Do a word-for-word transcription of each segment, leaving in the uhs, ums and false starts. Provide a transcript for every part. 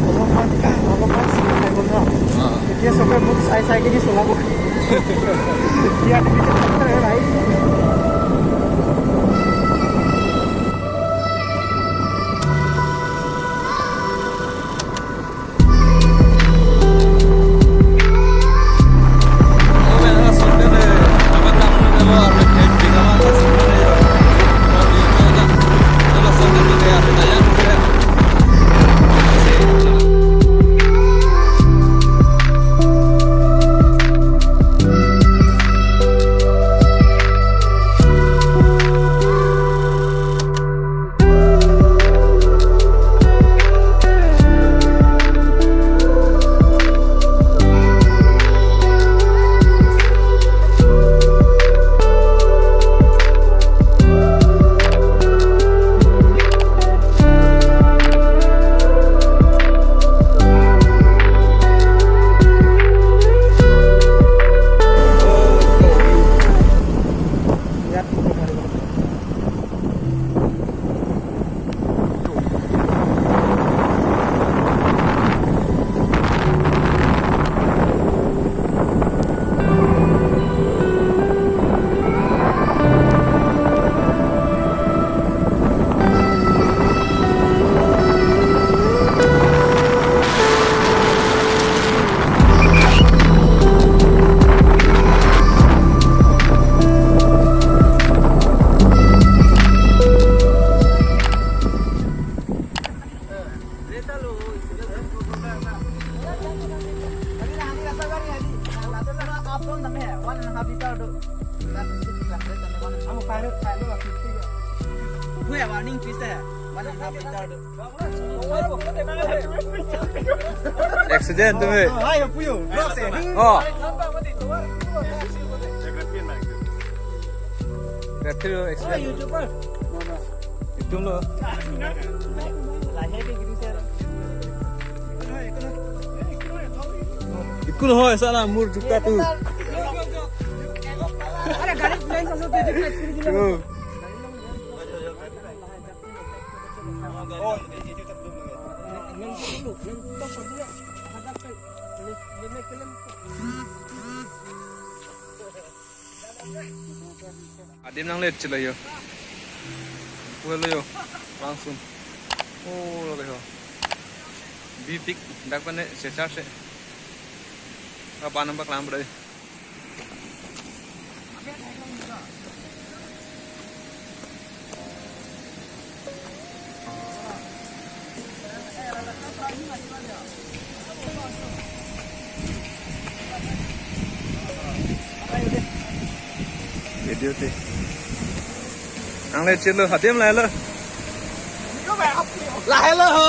অলপমান, অলপমান চিনি খাই গ'ল ন? অ। এতিয়া চবে মোক চাই চাই কিনি চলাব। এতিয়া তুমি ভাই। Accident tu, eh. Oh. Traffic accident. Itum lo. Ikun ho, esa na mur juta tu. Oh. Adim nanglet chelo yo. Pulo yo. Langsung. Oh, lo ho. Bipik dak pane se char se. Apa nampak lam bro. Video te. Nanglet chelo, hadim lahelo. Lahelo ho.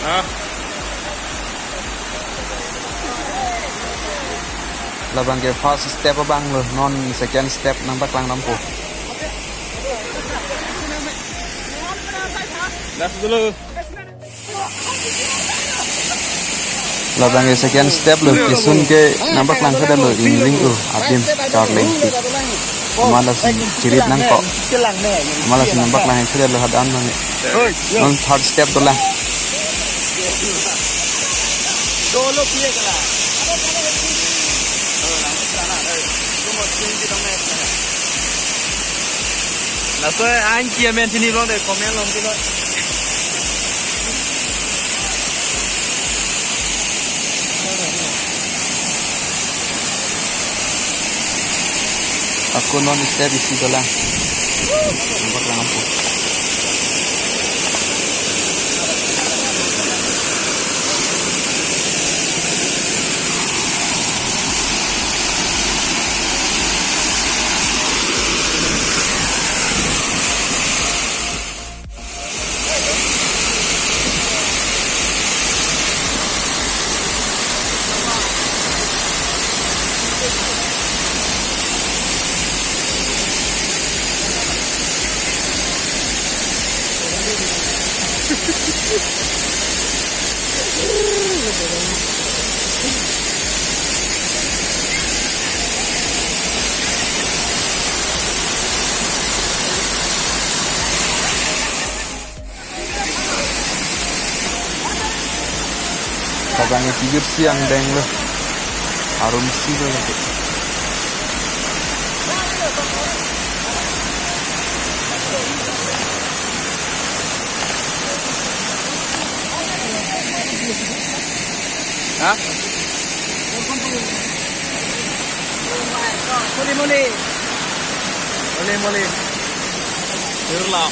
Ah. Labang ke first step abang lo, non second step nangpaklang dampo. Last dulu. Labang ke second step lo, kisun ke nangpaklang kedam lo, ingring lo, adim charleng. Malas chirit nangkok. Malas nangpaklang kedam lo hadan mane. Non third step dolang. Laso an ki amen chini long de comment long tu lo. Ako non step isi dolang. Nangpaklang dampo. Abang kejut si angdeng lo. Arum si lo lagi. Hah? Muli, muli. Muli, muli. Sirlap.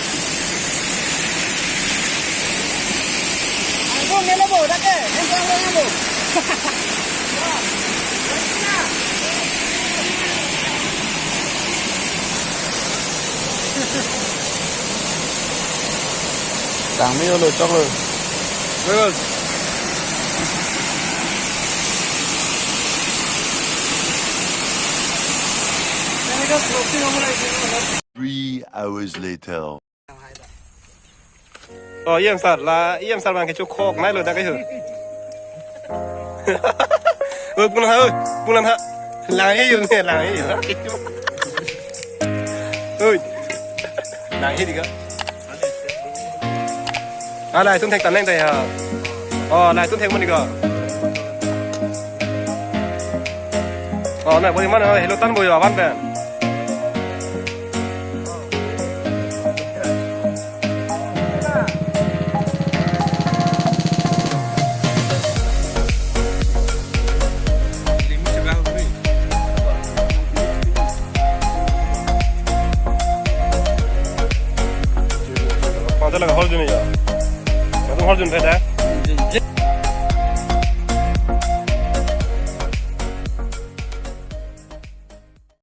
Angkung nelo bo, dake. Angkung nelo bo. Tangmi olo, choklo. Bagus. Three hours later. Oh, E M sir, la, E M sir abang kechokhok nai lo dak ke hu. Oi, punang ha, oi, punang ha. Lang he yun ne, lang he yun. Oi. Lang he di ka. Ah, la, itum thek taneng ta ya. Oh, la, itum thek mani ka. Oh, na, bori mana, hello tan boyo avan pen. Paunta laga horjun ya. Latum horjun phe ta?